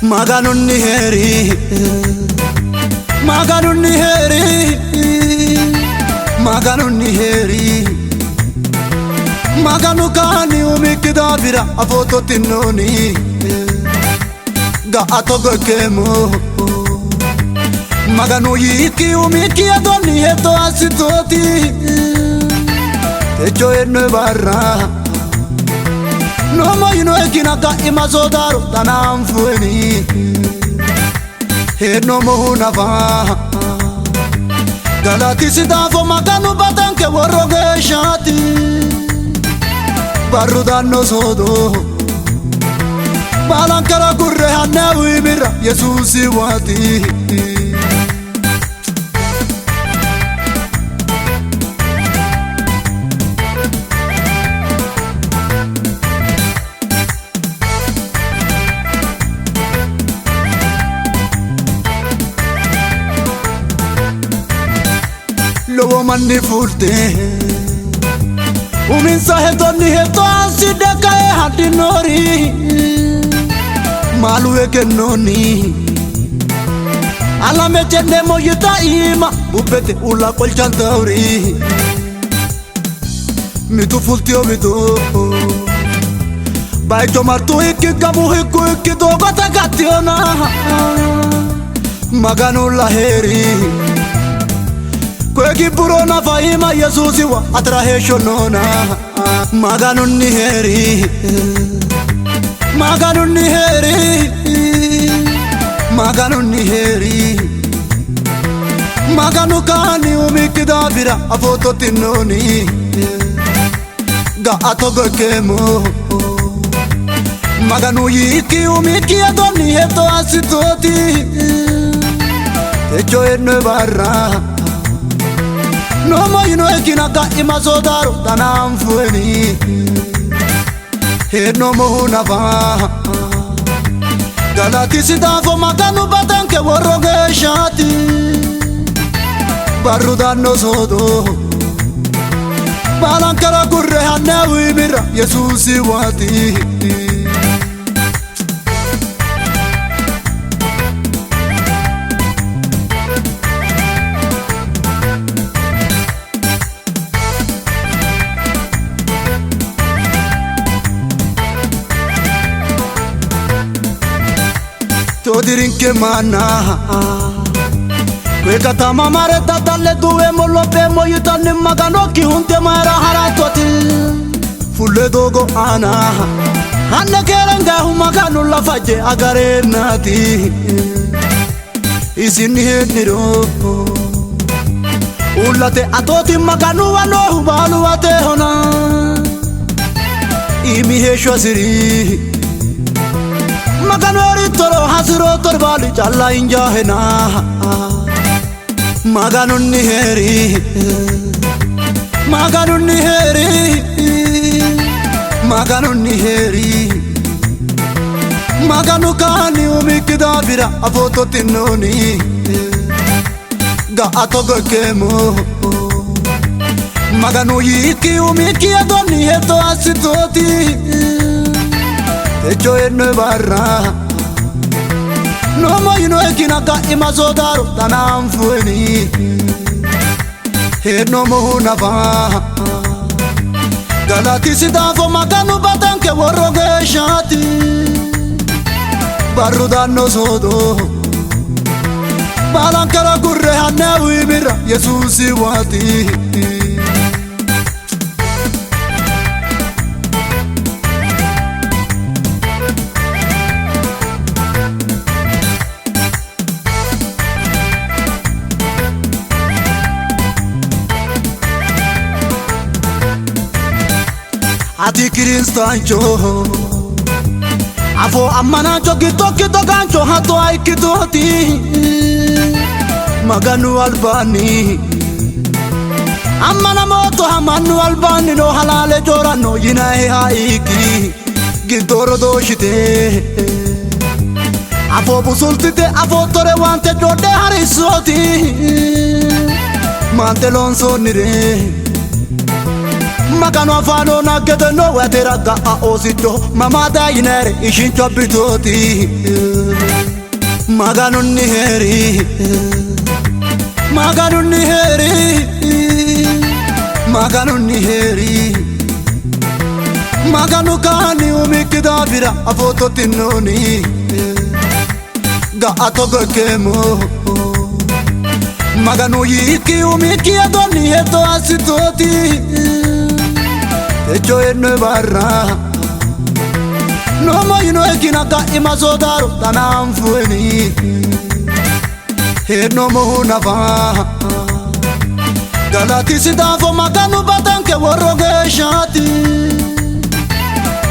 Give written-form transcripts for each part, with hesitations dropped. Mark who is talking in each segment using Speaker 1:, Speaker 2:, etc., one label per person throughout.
Speaker 1: Maganunni heeri, Maganunni heeri, Maganunni heeri. Maganu kaani umikki daafira afoottotinnooni ga'a togo ikkeemmo. Maganu yiikki umikki hedonni hexxo assitooti techo hee'noe barra. Noommo yinoekkina kaima soodaro dana anfueni hee'noommohu nafa galatisi daafo Maganu baxanke worro geeshshaati barru danno soodo baalankara gurre hanne wiimira Yesuusi waati. Lowo manni fulte uminsa hedonni hexxo assidhe ka'e hadhinori maalu egennonni alame ce'neemmo yita iima bubbete uulla qolchantauri mitu fultiyo mitu bayicho martu ikki gamu higgu ikki doogote gattiyona Maganulla heeri koye gibburo nafa iima Yesuusiwa atera heeshsho noona Maganunni heeri, Maganunni heeri, Maganunni heeri. Maganu kaani umikki daafira afoottotinnooni ga'a togo ikkeemmo. Maganu yiikki umikki hedonni hexxo assitooti techo hee'noe barra. Noommo yinoekkina kaima soodaro dana anfueni hee'noommohu nafa galatisi daafo Maganu baxanke worro geeshshaati barru danno soodo baalankara gurre hanne wiimira Yesuusi waati. Toodirinke manna koye katama mare daddalle duweemmo lopheemmo yitanni Maganokki hunte mayira harattoti fulle doogo aana hanne keerengaahu Maganu lafajje agareennaati isinni hee'niro uullate atooti Maganuwa noohu baalu ateehona iimi heeshsho hasi'ri Maganu erittoro hasi'roottori baali calla injaahena Maganunni heeri, Maganunni heeri, Maganunni heeri. Maganu kaani umikki daafira afoottotinnooni ga'a togo ikkeemmo. Maganu yiikki umikki hedonni hexxo assitooti techo hee'noe barra. Noommo yinoekkina kaima soodaro dana anfueni hee'noommohu nafa galatisi daafo Maganu baxanke worro geeshshaati barru danno soodo baalankara gurre hanne wiimira Yesuusi waati. Ati kiristaancho afoo ammanaancho giddokki dogaancho hatto ikkitooti Maganu albaanni ammanamoottoha mannu albaanni noo halaale jooranno yinayiha ikki. Giddo rodooshite afoo busultite afoottore waante dodde harissooti maante loonsoonnire Maganu afaano naggete no wetera ga'a oosicho mamada yinere ishincho abbitooti Maganunni heeri Maganunni heeri Maganunni heeri Maganu kaani umikki daafira afoottotinnooni ga'a togo ikkeemmo Maganu yiikki umikki hedonni hexxo assitooti techo hee'noe barra noommo yinoekkina ka'ima soodaaro dana anfueni hee'noommohu nafa galatisi daafo Maganu baxanke worro geeshshaati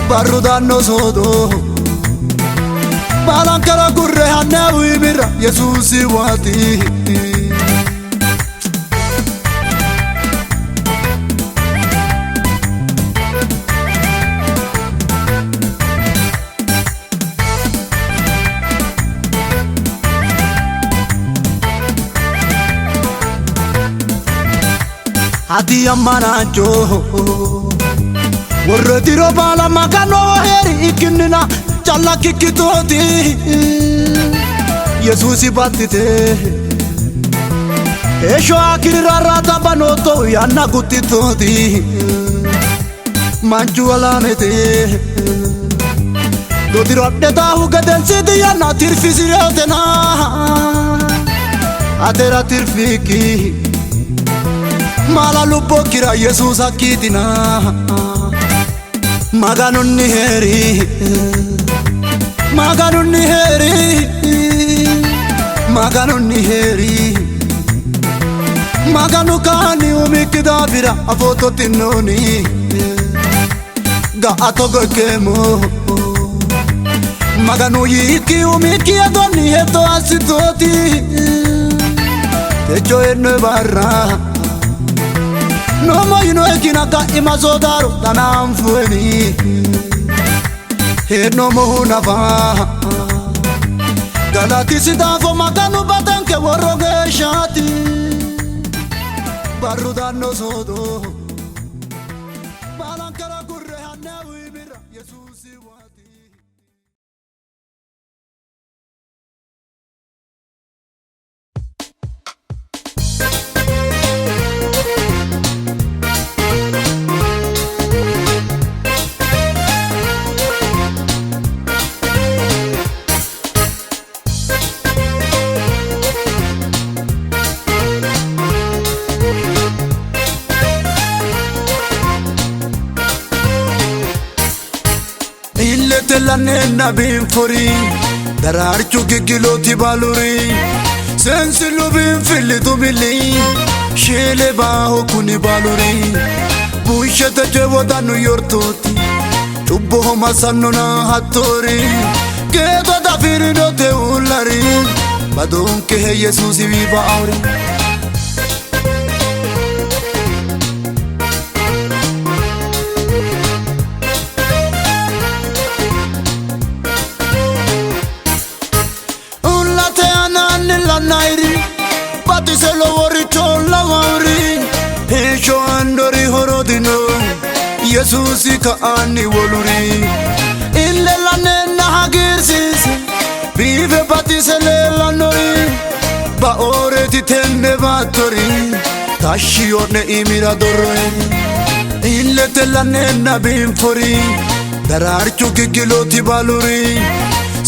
Speaker 1: barru danno soodo baalankara gurre hanne wiimira Yesuusi waati. Ati ammanaancho worre diro baala Maganoho heeri ikkinnina calla kikkitooti Yesuusi baxxite heeshsho akirira raata banootto yanna guxxitooti manchu alamete dodiro adhetaahu gedensiidi yanna tirfisireetena atera tirfikki maala lubbokkira Yesuusa kiitina Maganunni heeri Maganunni heeri Maganunni heeri Maganu kaani umikki daafira afoottotinnooni ga'a togo ikkeemmo Maganu yiikki umikki hedonni hexxo assitooti techo hee'noe barra noommo yinoekkina ka'ima soodaaro dana anfueni hee'noommohu nafa galatisi daafo Maganu baxanke worro geeshshaati barru danno soodo baalankara gurre hanne wiimira Yesuusi waati. Illete la'neenna biinfori daraarchu giggilooti baaluri seensillu biinfilli dumilli shiile baaho kuni baaluri buushete coye wodanu yortooti cubboho massannona hattoori geedo dafirinote uullari badoonkehe Yesuusi ba'auri. Uullate aanaanni la'nayiri baxise loworicho lawawuri heeshsho aannori horo dino Yesuusi ka'anni woluri ille la'neenna hagiirsiise biife baxise leellannori baoreeti tenne baattori tashshi yo'ne iimira dorroe illete la'neenna biinfori daraarchu giggilooti baaluri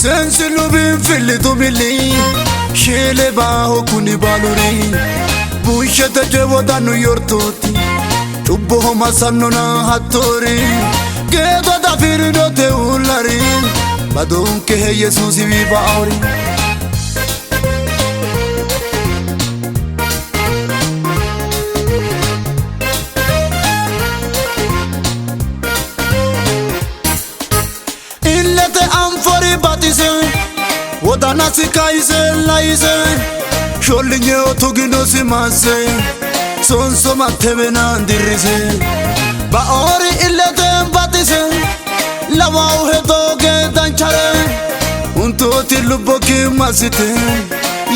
Speaker 1: seensillu biinfilli dumilli shiile baaho kuni baaluri buushete coye wodanu yortooti cubboho massannona hattoori geedo dafirinote uullari badoonkehe Yesuusi ba'auri. Illete anfori baxise wodanasi kayise layise shollinyeho tuginosi masse sonso mattebena dirrise baoori illete baxise Lawahu hedooge danchare huntooti lubbokki massite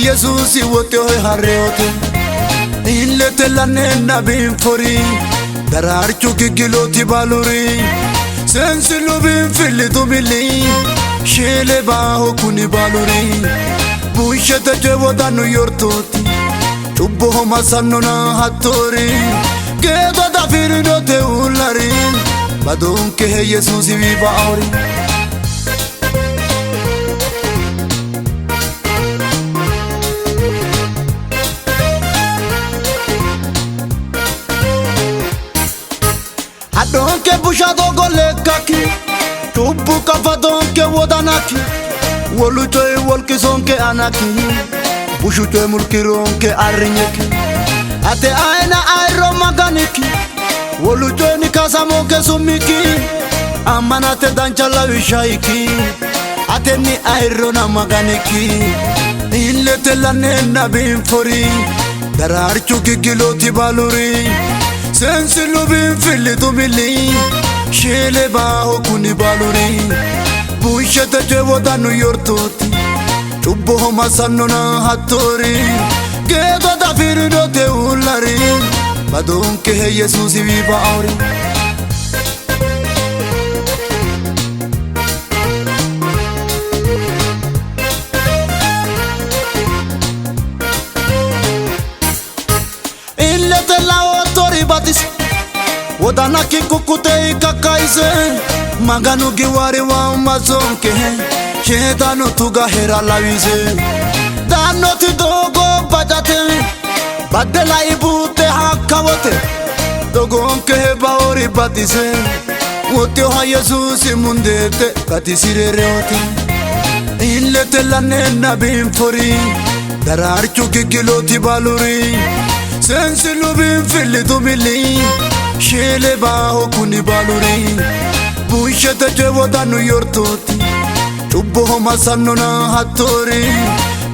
Speaker 1: Yesuusi woxeho harreyote illete la'neenna biinfori daraarchu giggilooti baaluri seensillu biinfilli xumilli sheele baaho kuni baaluri buushete coye wodanu yortooti cubboho massannona hattoori geedo dafirinote uullari badoonkehe Yesuusiwi ba'aori. Hadhoonke busha doogo lekkakki cubbu qafadoonke wodanakki wolu coyi wolqisonke anakki bushu coyi mulqiroonke arrinyekki ate ayina ayirro maganikki wolu coyini kasamonke summikki ammanate dancha lawishsha ikki atenni ayirrona maganikki illete la'neenna biinfori daraarchu giggilooti baaluri seensillu biinfilli xumilli sheele baaho kuni baaluri buushete coye wodanu yortooti cubboho massannona hattoori geedo dafirinote uullari badoonkehe Yesuusiwi ba'aori. Illete laoottori batise wodanakki kukkute kakkayise Maganu giwariwa massonke Sheexanu tuga hera lawise daannoti doogo bacate badde lai buuxxe hakkawote dogoonkehe baori batise woxxeha Yesuusi mundeete gatisire reyote illete la'neenna biinfori daraarchu giggilooti baaluri seensillu biinfilli xumilli sheele baaho kuni baaluri buushete coye wodanu yortooti cubboho massannona hattoori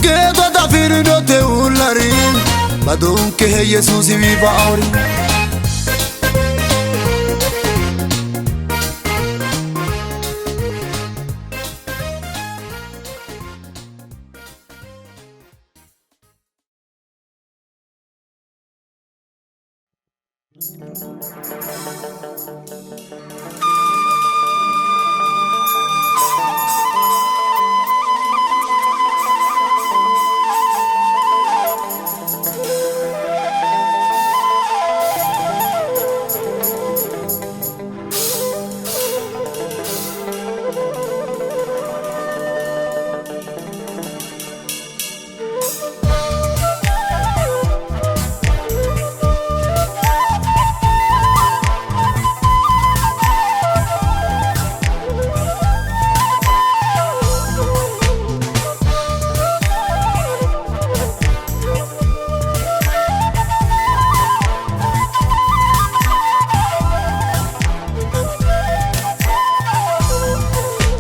Speaker 1: geedo dafirinote uullari badoonkehe Yesuusiwi ba'aori.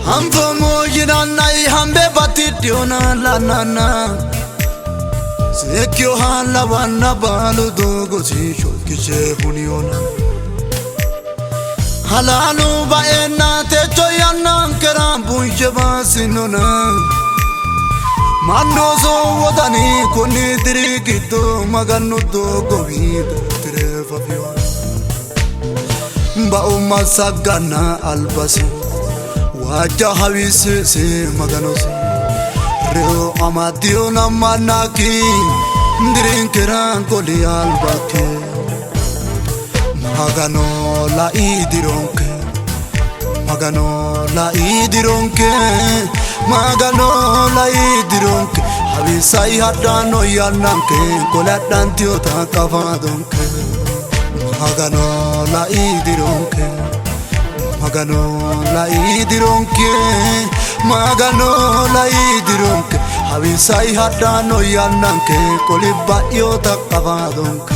Speaker 1: Hanfoommo yinannayi hambe batidhiyona la'nanna seekkiyoha lawanna baalu doogosi shokkishe huniyona halaalu baeenna techo yannankera bunshe baassinona mannu ooso wodani konni diri giddo Maganu doogowi tire fafiyona bao massagganna albasi waajja hawissese Maganosi reyo amaddiyona mannakki dirinkera qoli albakki Magano lai dironke Magano lai dironke Magano lai dironke hawisai hadhanno yannanke qole adhantiyota qafadonke Magano lai dironke Magano lai dironke Magano lai dironke hawisai hadhanno yannanke qoli ba'yota qafadonke.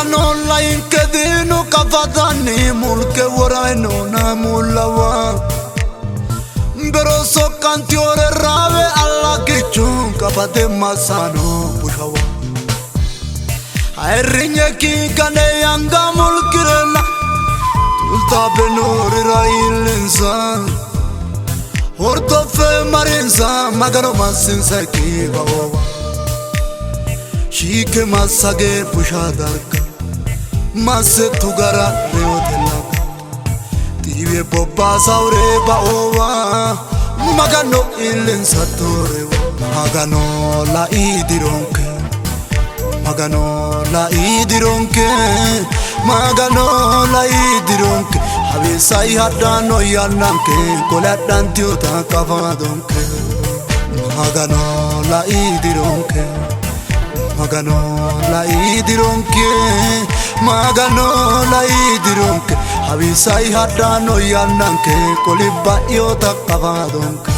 Speaker 1: Magano lainke diinu qafadanni mulke worainona mullawa Bero soqqantiyoore raawe allaggichu qafate massano bushawa Ayirrinyekki gane anga mulkirenna tultaabbe noorira iillinsa Hordoffe marinsa Magano massinsakki baowa Shiike massage busha darga masse tugara reyote laga xiiwe bobbaasawure baowa Magano iillinsa toorewa Magano lai dironke Magano lai dironke Magano lai dironke Hawisai hadhanno yannanke qole adhantiyota qafadonke Magano lai dironke Magano lai dironke Magano lai dironke Hawisai hadhanno yannanke qoli ba'yota qafadonke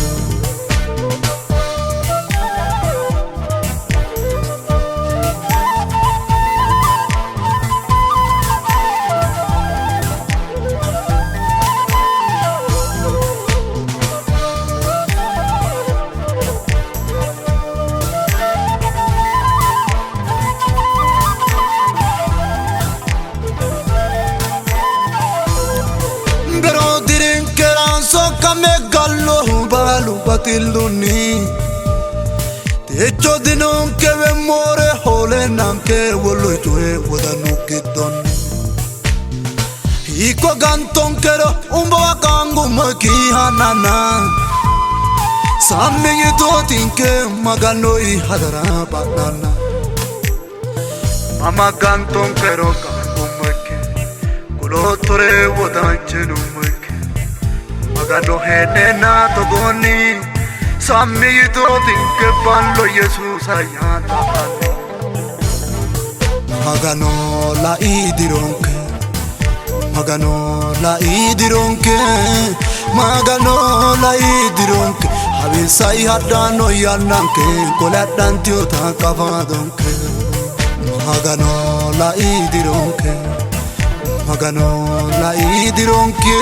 Speaker 1: Bero dirinkera soqqame gallohu baalu baxillunni Techo dinonkewe moore hoolennanke wolu coye wodanu giddonni Hiikko gantonkero umbowa qaangummoki hananna Sammi yitootinke Maganoi hadara ba'nanna Mama gantonkero qaangummoki kuloottore wodanchinummoki Magano hee'neenna togoonni sammi yitootinke ballo Yesuusa ayyaana Magano lai dironke Magano lai dironke Magano lai dironke Hawisai hadhanno yannanke qole adhantiyota qafadonke Magano lai dironke Magano lai dironke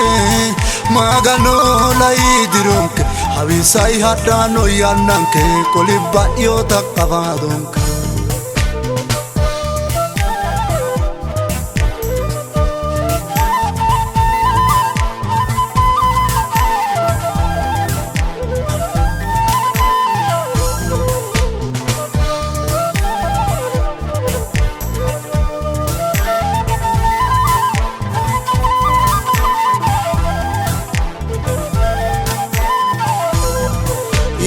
Speaker 1: Magano lai dironke Hawisai hadhanno yannanke qoli ba'yota qafadonke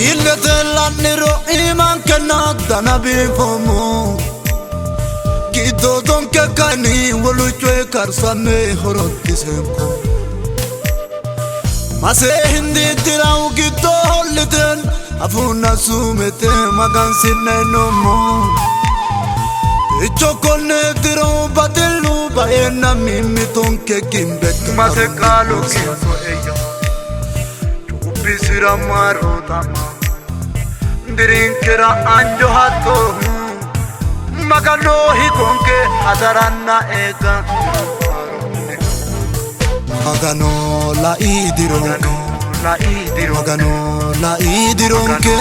Speaker 1: Illete la'niro iimankenna dana biinfoommo Giddoodonke kayinni wolu coyi karsamme horontiseemmo Mase hindiiddirahu giddo holliten afuunna suumete magansi'neemmo Techo konne diro baxillu baeenna mimmitonke gimbe
Speaker 2: Mase qaalu kinso eya cubbisira maaro xa'ma dirinkera anjo hattohu Magano higonke hadaranna eega
Speaker 1: Magano lai dironke Magano lai dironke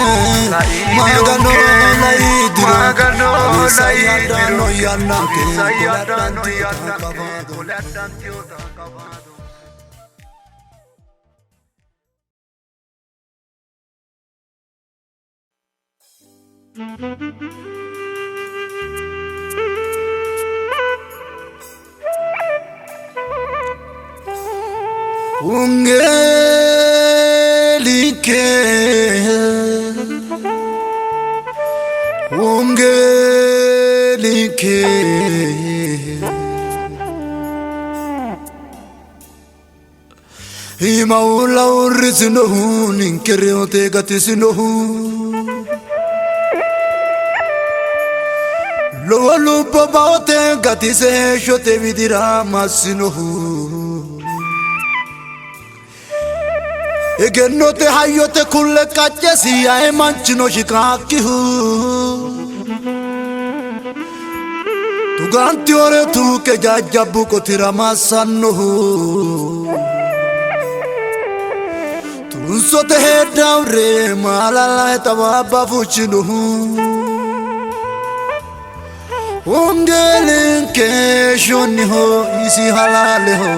Speaker 1: Magano lai dironke Hawisai hadhanno yannanke qole adhantiyota qafadonke Wongelinke Wongelinke Iima uulla uurrisinohu ninke reyote gatisinohu Lowo lubbo baote gatise heeshshote widira massinohu Egennote hayyote kulle qaccesi aye manchino shiqaakkihu Tugantiore tuuke jajjabbu qotira massannohu Tunsote heedhawre maalalahe xawaabba fushshinohu Wongelinke shonniho isi halaaleho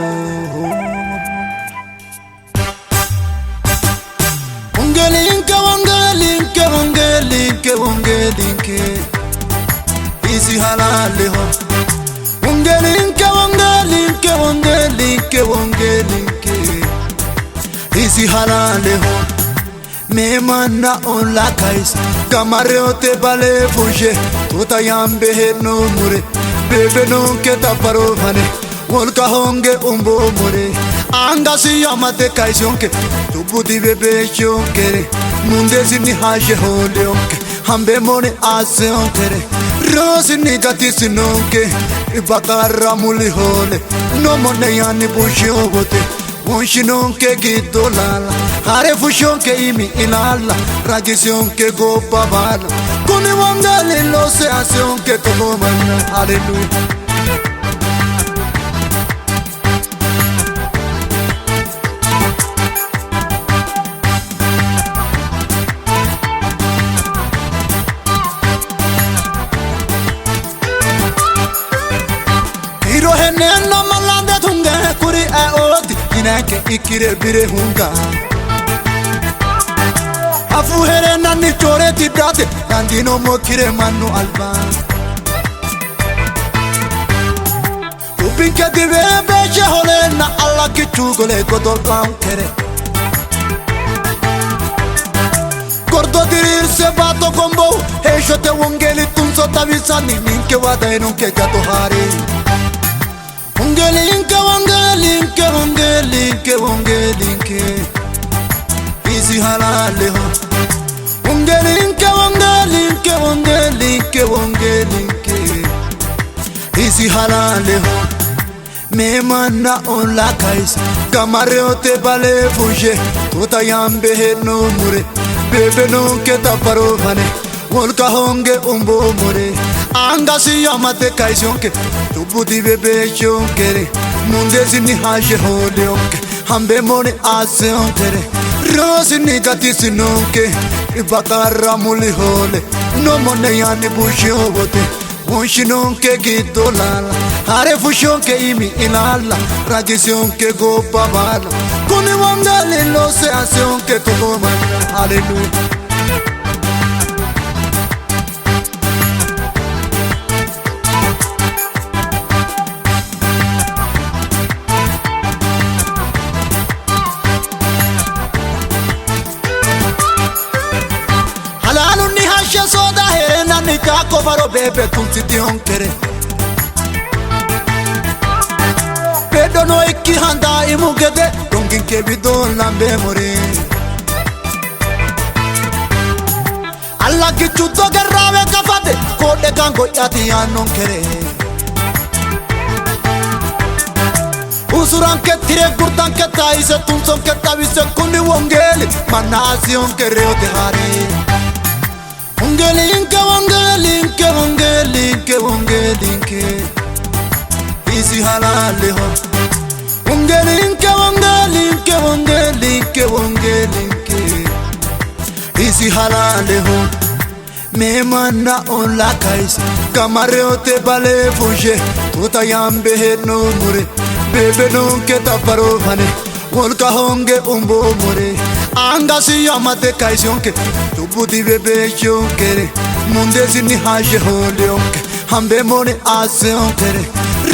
Speaker 1: Wongelinke wongelinke wongelinke wongelinke isi halaaleho Wongelinke wongelinke wongelinke wongelinke isi halaaleho Meemanna olla kayis gamareote bale fushe tota yambe hee'noommore beebenonke tabbarofane wolqa honge umboommore angasi amade kayisonke dubbu dibe beeshshonkere mundeesinni haashshe hooleyonke hambeemmone asseyonkere roosinni gatisinonke dhibba qarra muli hoole nomonne yaanni bushsheyo wote wonshinonke giddo laala hare fushshonke iimi ilaalla ragisiyonke gobba baala kuni wongeeli loose asseyonke togoo manna haleluya. Kiiro henneenna mallande tunge kuri aooti yinanke ikkire bire hunga Afuu hereennanni coore tiddate dandiinoommo kire mannu alba Dubbinke dibe beeshe holeenna allakkichu gole godo'laankere Gordo diriirse baatto gombohu heeshshote wongeeli tunso xawisanni ninkewa dayinonke gato haare Wongelinke wongelinke wongelinke wongelinke isi halaaleho Wongelinke wongelinke wongelinke wongelinke isi halaaleho Meemanna olla kayis gamareote bale fushe tota yambe hee'noommore beebenonke tabbarofane wolqa honge umboommore angasi amade kayisonke dubbu dibe beeshshonkere mundeesinni haashshe hooleyonke hambeemmone asseyonkere roosinni gatisinonke dhibba qarra muli hoole nomonne yaanni bushsheyo wote wonshinonke giddo laala hare fushshonke iimi ilaalla ragisiyonke gobba baala kuni wongeeli loose asseyonke togoo manna haleluya. Halaalunni hashshe sooda heerenanni caakko faro beebe tunsitiyonkere Beedhono ikki handaimu gede donginke widoon lambeemore Allaggichu dogerraawe gafate koodhe gango'yati yaannonkere Usuranke tire gurdanke tayise tunsonke xawise kuni wongeeli manna assiyonke reyote haare Wongelinke wongelinke wongelinke wongelinke isi halaaleho Wongelinke wongelinke wongelinke wongelinke isi halaaleho Meemanna olla kayis gamareote bale fushe tota yambe hee'noommore beebenonke tabbarofane wolqa honge umboommore angasi amade kayisonke dubbu dibe beeshshonkere mundeesinni haashshe hooleyonke hambeemmone asseyonkere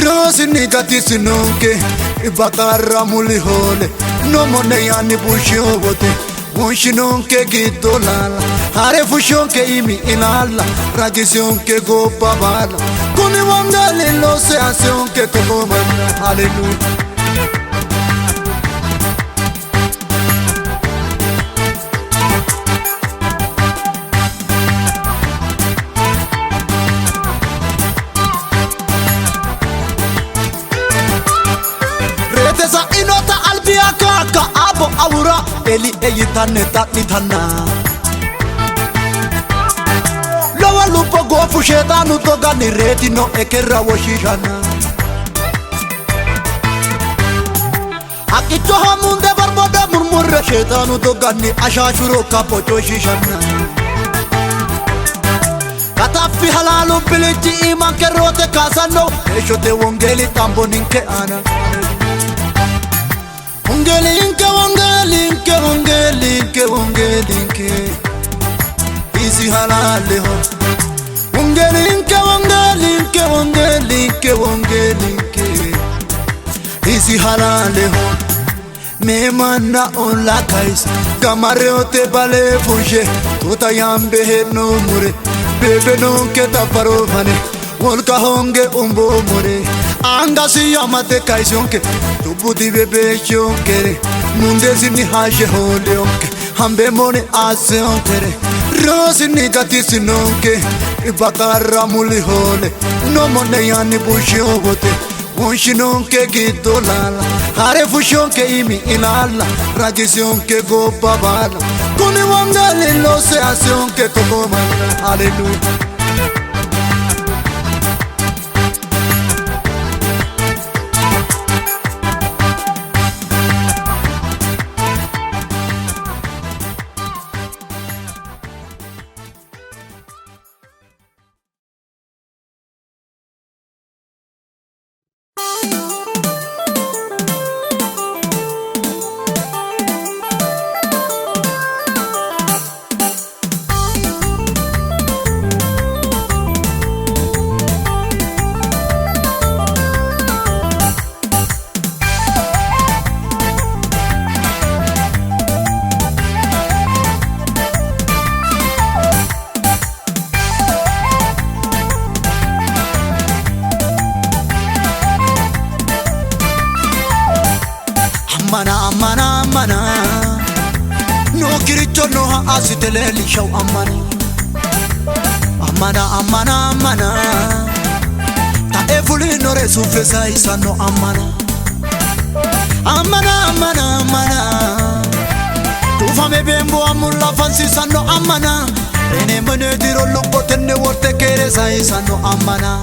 Speaker 1: roosinni gatisinonke dhibba qarra muli hoole nomonne yaanni bushsheyo wote wonshinonke giddo laala hare fushshonke iimi ilaalla ragisiyonke gobba baala kuni wongeeli loose asseyonke togoo manna haleluya. Reete sa'inota albiya kaakka abbo awura eli eyitanne xa'nitanna Lowo Jawa lubbo goofu sheexaanu doganni reetino ekerra woshiishanna. Haqqichoho munde borboddo murmurre sheexaanu doganni ashaashuro kapho coyshiishanna. Kataffi halaalu bilicci iimanke roote kaasanno heeshshote wongeeli xambo ninke aana. Wongeelinke wongeelinke wongeelinke wongeelinke isi halaaleho. Wongeelinke wongeelinke wongeelinke wongeelinke isi halaaleho. Meemanna olla kayise gamareote bale fushe tuta yambe hee'noommore beebe noonke taffaro fane wolqa honge umbommore angasi amade kayisonke dubbu dibe beeshshonkere mundeesinni haashshe hooleyonke hambeemmone asseyonkere roosinni gatisinonke dhibba qarra muli hoole nomonne yaanni bushshiyo wote wonshinonke giddo laala hare fushshonke iimi ilaalla ragisiyonke gobba baala kuni wongeeli loose asseyonke togoo manna haleluya. Ammana ammana ammana nokkiricho nooha assite leellishawu ammana ammana ammana ammana ta'e fulinore suffe sayisanno ammana ammana ammana ammana tufame beembo amulla fansiisanno ammana reneemmone diro lubbotenne worte keere sayisanno ammana.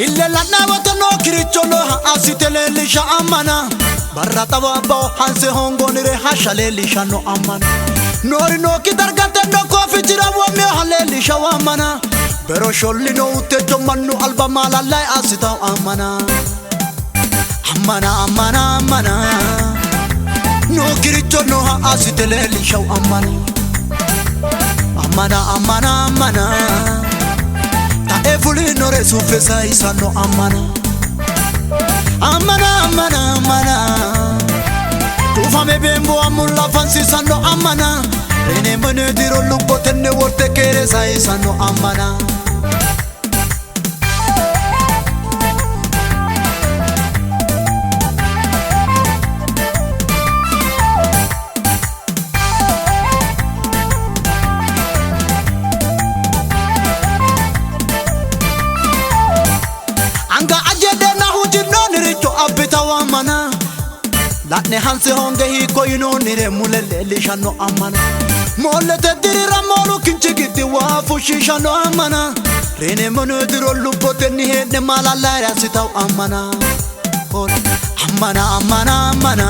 Speaker 1: Ille la'naawote nokkiricho nooha assite leellisha ammana barra xawaabbaho hanse hongoonire hashsha leellishanno ammana noori nookki dargate no kooffichira wo'meoha leellishawo ammana bero shollino uttecho mannu alba maalallayi assitawo ammana ammana ammana ammana nokkiricho nooha assite leellishawo ammana ammana ammana ammana ta'e fulinore suffe sayisanno ammana ammana ammana ammana tufame beembo amulla fansiisanno ammana reneemmone diro lubbotenne worte keere sayisanno ammana. Anga ajedena hujinnoniricho abbitawo ammana la'ne hanse honge hiikko yinoonnire mule leellishanno ammana moollete dirira moolu kinchi giddi waa fushshiishanno ammana reneemmone diro lubbotenni hee'ne maalallaere assitawo ammana ammana ammana ammana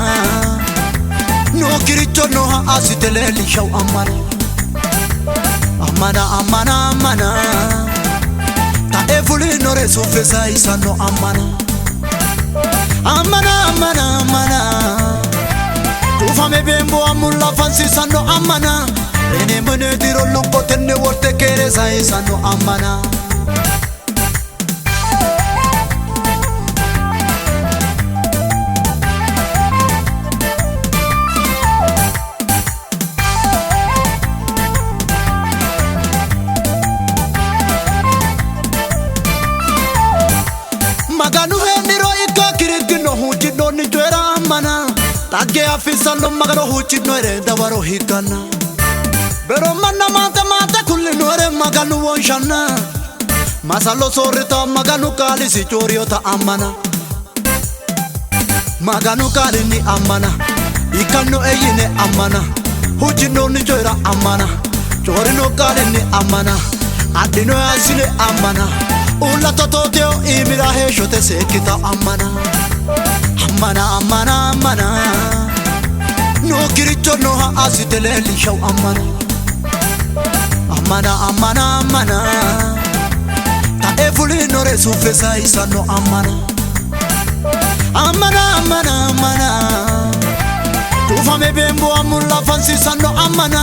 Speaker 1: nokkiricho nooha assite leellishawo ammana ammana ammana ammana ta'e fulinore suffe sayisanno ammana ammana ammana ammana tufame beembo amulla fansiisanno ammana reneemmone diro lubbotenne worte keere sayisanno ammana. Maganu hee'niro ikka kirikkinno huuccidhoonni coyira ammana xagge affisanno magano huuccidnoere dawaro higganna Bero manna maate maate kullinore Maganu wonshanna masallo soorrita Maganu qaalisi cooriyota ammana Maganu qaalinni ammana ikkannoe yine ammana huucci'noonni coyira ammana coorino qaalinni ammana adhinoe assine ammana uulla totooteyo iimira heeshshote seekkita ammana ammana ammana ammana nookkiricho nooha assite leellishawu ammana ammana ammana ammana ta'e fulinore suffe sayissanno ammana ammana ammana ammana cufame beembo ammulla fansiisanno ammana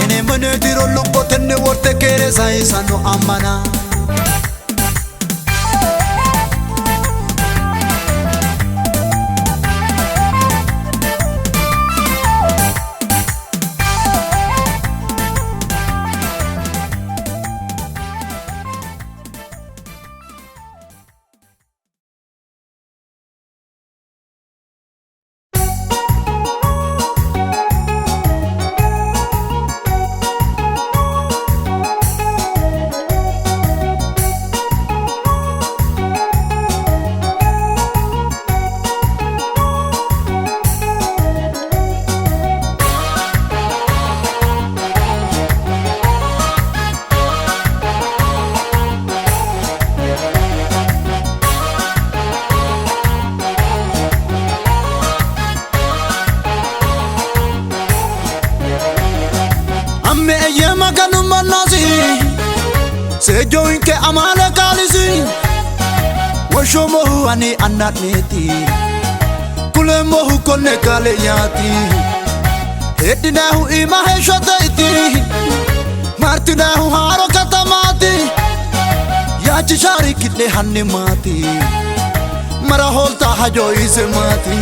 Speaker 1: eneemmone diro lubbotenne worte keere sayissanno ammana. Amme eye Maganu mannasi seejjoinke amaale qaalisi woshshoommohu ani anna'neeti kuleemmohu konne qaale'yaati heedhinayihu iima heeshshote iti martinayihu haaro katamaati yaachishaari ki'ne hanni maati mara hoolta hajo ise maati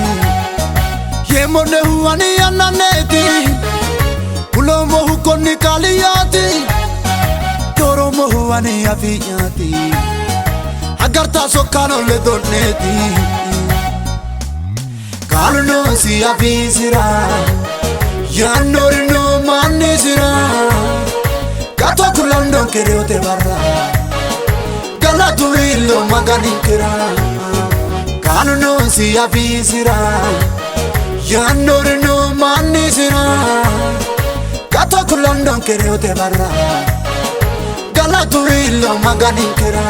Speaker 1: yeemmo'nehu ani anna'neeti kuloommohu konni qaaliyaati dooroommohu ani afi'yaati agarta sokkaano ledo'neeti qaalu noosi afiisira yaannori noo mannisira gato kullannonke reyote barra galatu iillo Maganinkera qaalu noosi afiisira yaannori noo mannisira gato kullannonke reyote barra galatu iillo Maganinkera.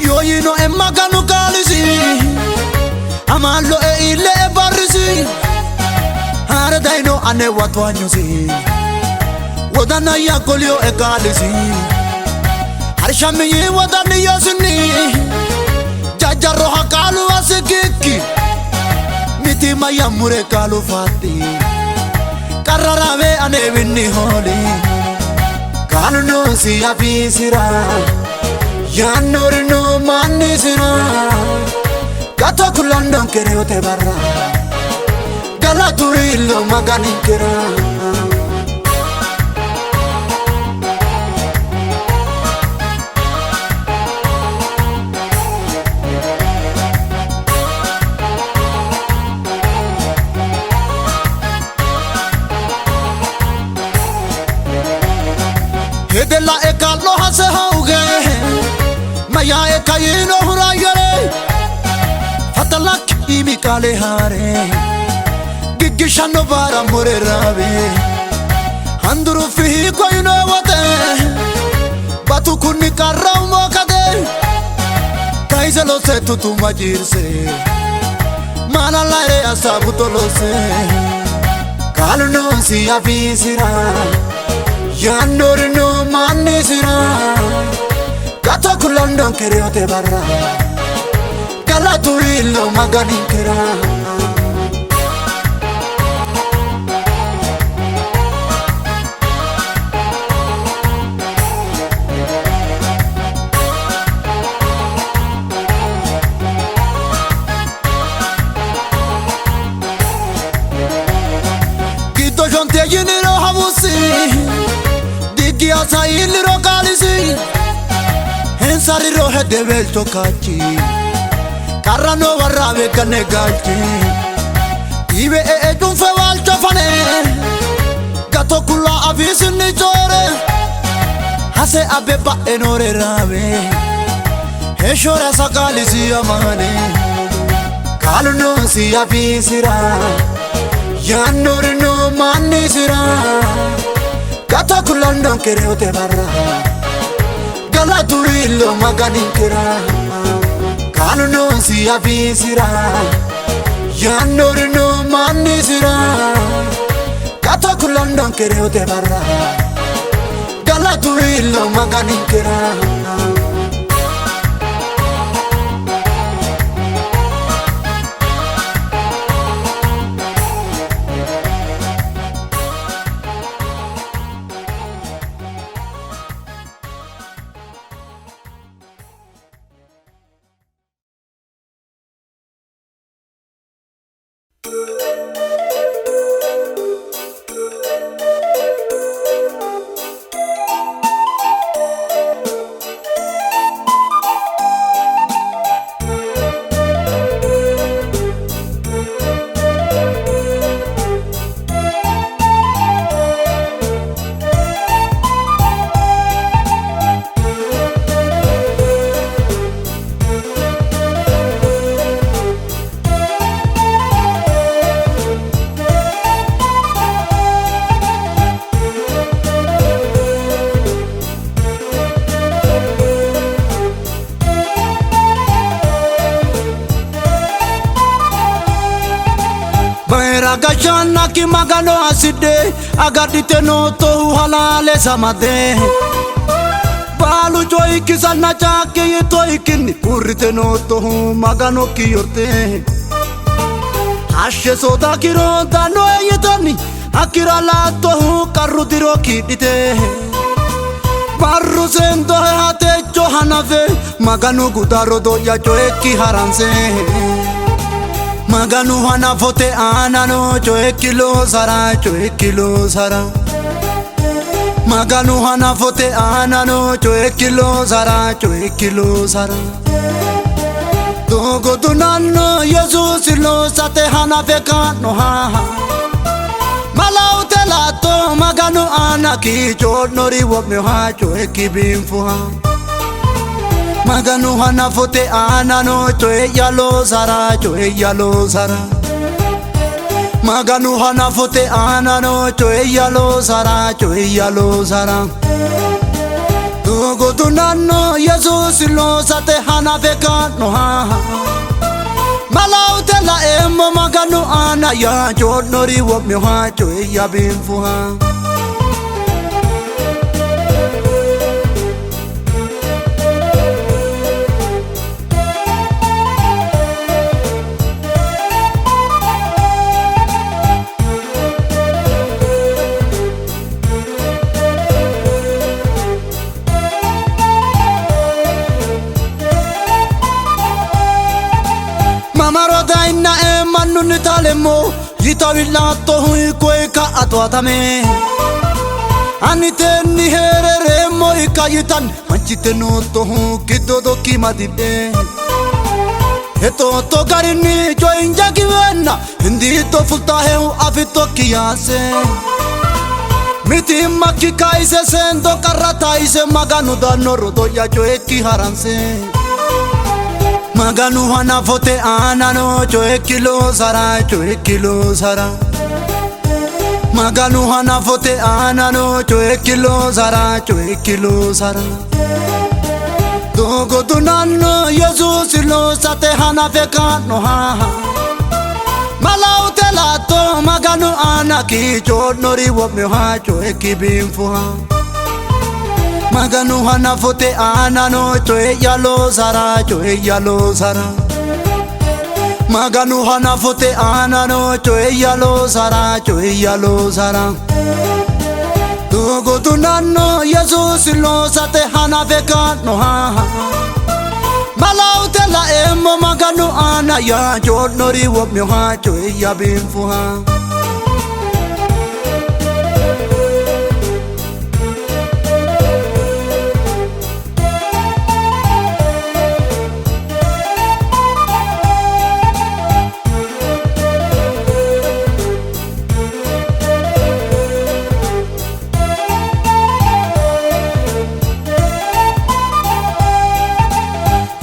Speaker 1: Yooyinoe Maganu qaalisi amaalloe iille barrisi haare dayino anewa towanyosi wodana'ya golioe qaalisi harshammi yii wodaniyosinni jajjarroha qaalu asikikki mitiimma'ya mure qaalu faadhi qarra raawe anewinni hooli qaalu noosi afiisira yaannori noo mannisira gato kullannonke reyote barra galatu iillo Maganinkera. Hedella e kallo hase hauge mayaa e kayino hurayore fatalak imi qaale haare giggishanno baara mure raabe handuru fihi koyino wote batu kunni qarra umo kade kayise lose tutuma jirse maalalare asabu tolose qaalu noosi afiisira yaannori noo mannisira gato kullannonke reyote barra galatu iillo Maganinkera. Mariro hedeweelcho kaachi qarrano warraawe ganne gaalchi iwe e'e cunfe waalcho fane gato kulla afiisinni coore hase abbe ba'e noore raawe heeshshora saqaalisi amaane qaalu noosi afiisira yaannori noo mannisira gato kullannonke reyote barra galatu illo Maganinkera qaalu noosi afiisira yaannori noo mannisira gato kullannonke reyote barra galatu illo Maganinkera. Bayra gashannakki Magano hasidhe agadhite noottohu halaale samade baalu coyikkisanna caakki yittoikkinni uurrite noottohu Maganokki yorte hashshe sooda kiroontannoe yitanni hakkira laattohu qarru diro kiidhite barru sendohe hatecho hanafe Maganu guda rodo'ya coyekki haranse Maganu hanafote aanano coyekki loosara coyekki loosara Maganu hanafote aanano coyekki loosara coyekki loosara doogo dunanno Yesuusi loosate hanafe kaa'noha malawute laatto Maganu aana kiico'nori wo'meha coyekki biinfuha Maganu hanafote aanano coye'ya loosara coye'ya loosara Maganu hanafote aanano coye'ya loosara coye'ya loosara doogo dunanno Yesuusi loosate hanafe kaa'noha malawute laeemmo Maganu aana yaa co'nori wo'meha coye'ya biinfuha. Mamaro dayinna e mannunni taalemmo yitawi laattohu koye ka'a toatame ani tenni heerereemmo ikka yitanni manchite noottohu giddodokki madidhe hexootto garinni coyinja giweenna hindiitto fultahehu afittokki yaase mitiimmakki kayise seendo qarra tayise Maganu danno rodo'ya coyekki haranse Maganu hanafote aanano coyekki loosara coyekki loosara Maganu hanafote aanano coyekki loosara coyekki loosara doogo dunanno Yesuusi loosate hanafe kaa'noha malawute laatto Maganu aana kiico'nori wo'meha coyekki biinfuha Maganu hanafote aanano coye'ya loosara coye'ya loosara Maganu hanafote aanano coye'ya loosara coye'ya loosara doogo dunanno Yesuusi loosate hanafe kaa'noha malawute laeemmo Maganu aana yaa co'nori wo'meha coye'ya biinfuha.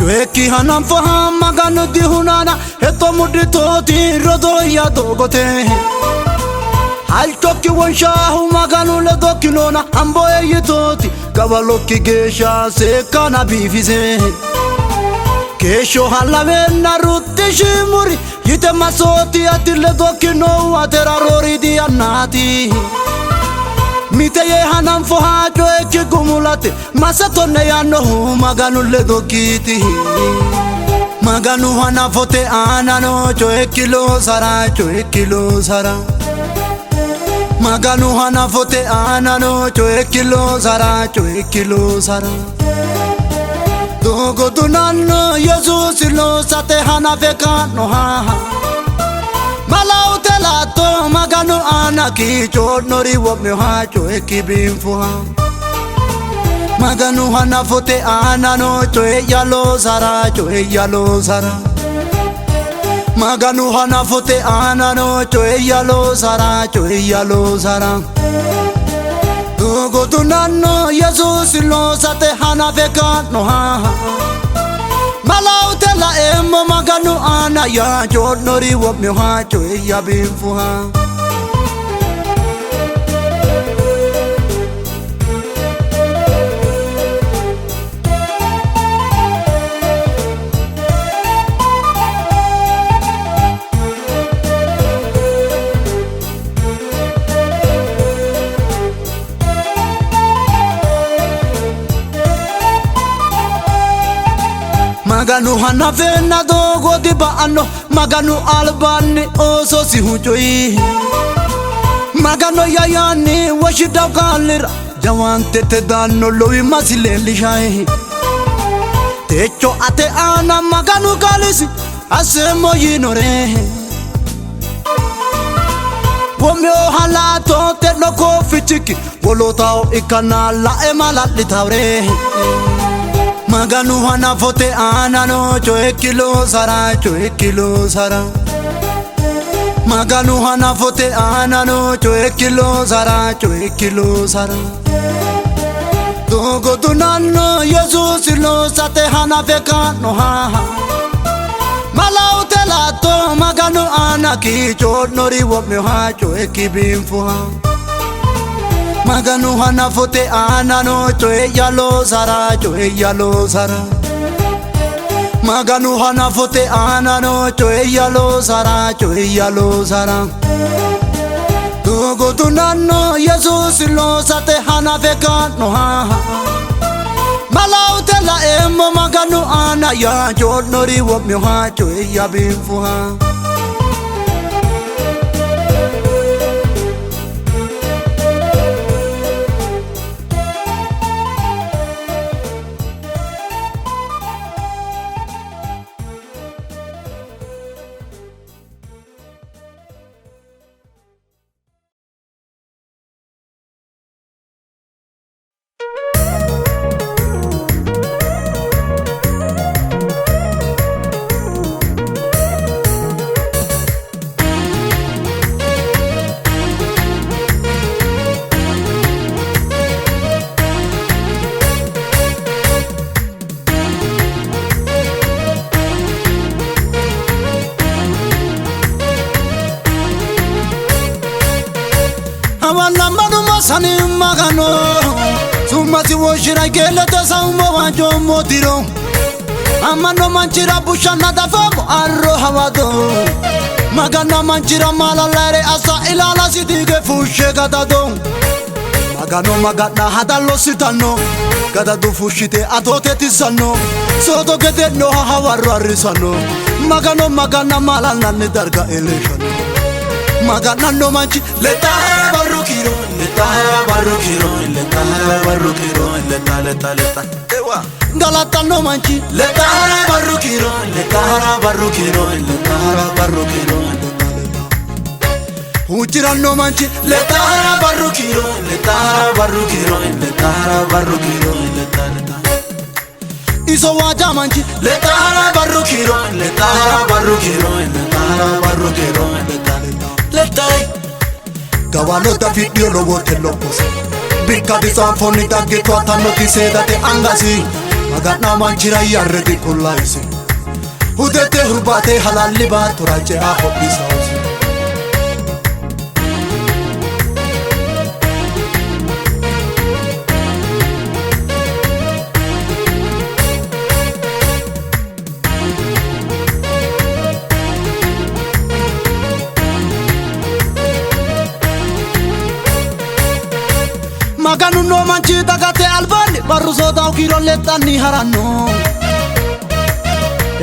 Speaker 1: Coyekki hananfoha Maganu dihunana hexxo mudhitooti rodooyya doogote. Halchokki wonshahu Maganu ledokki noona hamboe yitooti gawalokki geeshsha seekkana biifise. Keeshsho halaweenna ruxxi shiimuri yite masooti ati ledokki noohu atera rooriidi yannaati. Mite yee hananfoha coyekki gumulate mase tonne yaannohu Maganu ledokkiiti. Maganu hanafote aanano coyekki loosara coyekki loosara. Maganu hanafote aanano coyekki loosara coyekki loosara. Doogo dunanno Yesuusi loosate hanafe kaa'noha. Malaute laatto Maganu aana kiico'nori wo'mioha coyekki biinfoha. Maganu hanafote aanano coye'ya loosara coye'ya loosara. Maganu hanafote aanano coye'ya loosara coye'ya loosara. Doogo dunanno Yesuusi loosate hanafe kaa'noha. Malaute laeemmo Maganu aana yaa co'nori wo'mioha coye'ya biinfoha. Maganu hanafeenna doogo diba'anno Maganu albaanni oososihu coyi. Magano yayaanni woshshidaw qaallira jawaantete daanno lowimmasi leellishayi. Techo ate aana Maganu qaalisi asseemmo yiinore. Wo'mioha laatto te'no kooffichikki wolootaho ikkanna la'e mala'litawre. Maganu hanafote aanano coyekki loosara coyekki loosara. Maganu hanafote aanano coyekki loosara coyekki loosara. Doogo dunanno Yesuusi loosate hanafe kaa'noha. Malaute laatto Maganu aana kiico'nori wo'mioha coyekki biinfoha. Maganu hanafote aanano coye'ya loosara coye'ya loosara. Maganu hanafote aanano coye'ya loosara coye'ya loosara. Doogo dunanno Yesuusi loosate hanafe kaa'noha. Malaute laeemmo Maganu aana yaa co'nori wo'mioha coye'ya biinfoha. Awalammanuma sani Magano summasi woshshiray geelete saummo waajjoommo diro. Amanno manchira bushanna dafoommo arro hawado. Magano manchira maalallayre assa ilaalasi diige fushshe gadado. Magano maga'na hadallossitanno gadadu fushshite atoote tissanno soodo gedennoha hawarro arrisanno. Magano maga'na maalallanni darga iillishshanno. Maga'nanno manchi lexxahara barru kiiro
Speaker 3: Lexxahara barru kiiro lexxahara barru kiiro lexxa lexxa lexxa.
Speaker 1: Ewa galattanno manchi
Speaker 3: Lexxahara barru kiiro lexxahara barru kiiro lexxahara barru kiiro lexxa lexxa.
Speaker 1: Huucciranno manchi
Speaker 3: Lexxahara barru kiiro lexxahara barru kiiro lexxahara barru kiiro lexxa lexxa.
Speaker 1: Iso waaja manchi
Speaker 3: Lexxahara barru kiiro lexxahara barru kiiro lexxahara barru kiiro lexxa lexxa. Lexxayi
Speaker 1: Gawalo dafidhiyo lowote lophose bikka disaanfoonni dagge towattannoti seedate angasi. Maga'na manchira yarre dikullaisi hudete hurbate halalli baattora cea hodhisawusi. Maganu noo manchi dagate albaanni barru soodaw kiiro lexxanni haranno.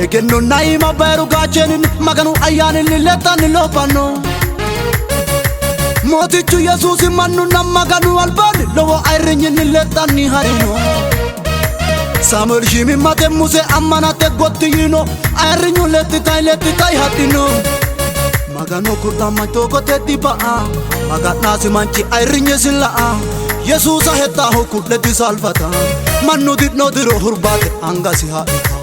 Speaker 1: Egennonna iima bayiru gaacheeninni Maganu ayyaaninni lexxanni lophanno. Mootichu Yesuusi mannunna Maganu albaanni lowo ayirrinyinni lexxanni harino. Saamueel shiimimmate Muse ammanate gotti yiino ayirrinyu lexxitayi lexxitayi hadhino. Magano ku'lamma doogote diba'a maga'naasi manchi ayirrinyesi la'a Yesuusa hexxaahu ku'le disalfata mannu di'no diro hurbaate angasi ha'rita.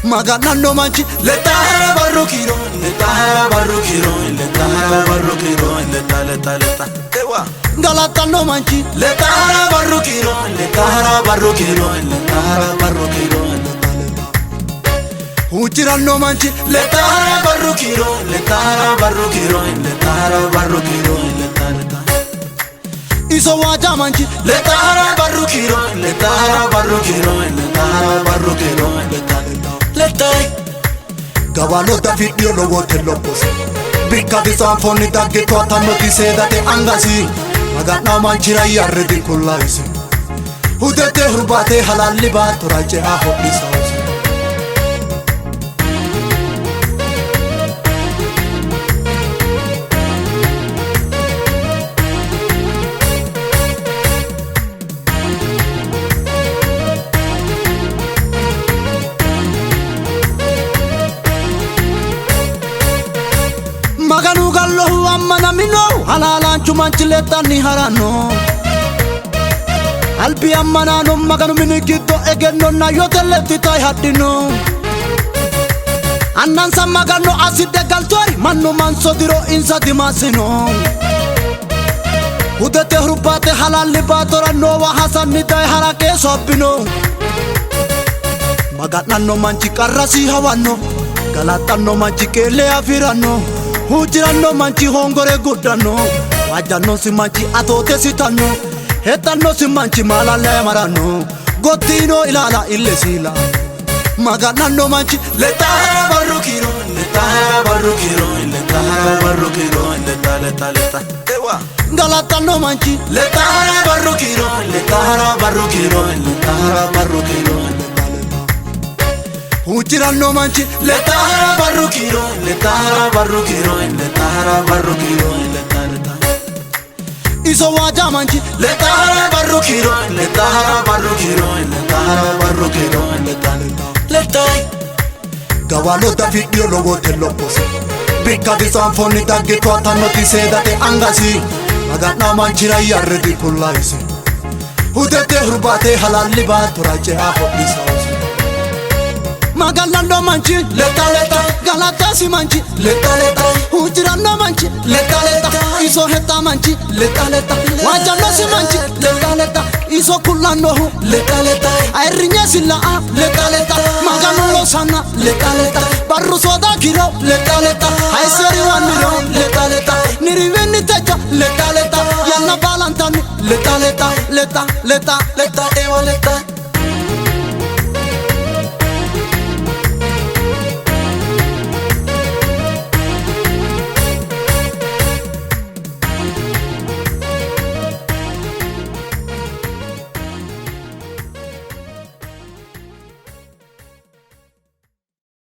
Speaker 1: Maga'nanno manchi
Speaker 3: Lexxara barru kiiro lexxara barru kiiro lexxara barru kiiro lexxa lexxa lexxa ewa
Speaker 1: galattanno manchi
Speaker 3: lexxara barru kiiro lexxara barru kiiro lexxara barru kiiro lexxa lexxa
Speaker 1: huucciranno manchi
Speaker 3: lexxara barru kiiro lexxara barru kiiro lexxara barru kiiro lexxa lexxa
Speaker 1: iso waaja manchi
Speaker 3: lexxara barru kiiro lexxara barru kiiro lexxara barru kiiro lexxa lexxa lexxa
Speaker 1: Gawalo dafidhiyo lowote lophose bikka disaanfoonni dagge towattannoti seedate angasi maga'na manchira yarre dikullaisi hudete hurbate halalli baattora cea hodhisawusi. Maganu gallohu ammanaminohu halaalaanchu manchi lexxanni haranno. Albi ammanaano Maganu mini giddo egennonna yote lexxitayi hadhino. Annansa Magano assidhe galtori mannu manso diro insa dimassino. Hudete hurbate halalli baattora noowa hasanni daye haraqeeso abbino. Maga'nanno manchi qarrasi hawanno galaxxanno manchi qeelle afi'ranno huucciranno manchi hongore guddanno waajjannosi manchi atoote sitanno hexxannosi manchi maalale maranno gottino ilaala illesi la'anno. Maga'nanno manchi
Speaker 3: lexxara barru kiiro lexxara barru kiiro lexxara barru kiiro lexxa lexxa lexxa ewa
Speaker 1: galaxxanno manchi
Speaker 3: lexxara barru kiiro lexxara barru kiiro lexxara barru kiiro lexxa lexxa
Speaker 1: huucciranno manchi
Speaker 3: lexxara barru kiiro lexxara barru kiiro lexxara barru kiiro lexxa lexxa
Speaker 1: iso waaja manchi
Speaker 3: lexxara barru kiiro lexxara barru kiiro lexxara barru kiiro lexxa lexxa lexxa
Speaker 1: Gawalo dafidhiyo lowote lophose bikka disaanfoonni dagge towattannoti seedate angasi maga'na manchira yarre dikullaisi hudete hurbate halalli baattora cea hodhisawusi. Maga'nanno manchi
Speaker 3: lexxa lexxa
Speaker 1: galattasi manchi
Speaker 3: lexxa lexxa
Speaker 1: huucciranno manchi
Speaker 3: lexxa lexxa
Speaker 1: iso hexxa manchi
Speaker 3: lexxa lexxa
Speaker 1: waajjannosi manchi
Speaker 3: lexxa lexxa
Speaker 1: iso ku'lannohu
Speaker 3: lexxa lexxa
Speaker 1: ayirrinyesi la'a
Speaker 3: lexxa lexxa
Speaker 1: Maganu loosanna
Speaker 3: lexxa lexxa
Speaker 1: barru sooda kiiro
Speaker 3: lexxa lexxa
Speaker 1: hayseriwanniro
Speaker 3: lexxa lexxa
Speaker 1: niriwinni techo
Speaker 3: lexxa lexxa
Speaker 1: yanna baalantanni
Speaker 3: lexxa lexxa
Speaker 1: lexxa lexxa
Speaker 3: lexxa ewa lexxa.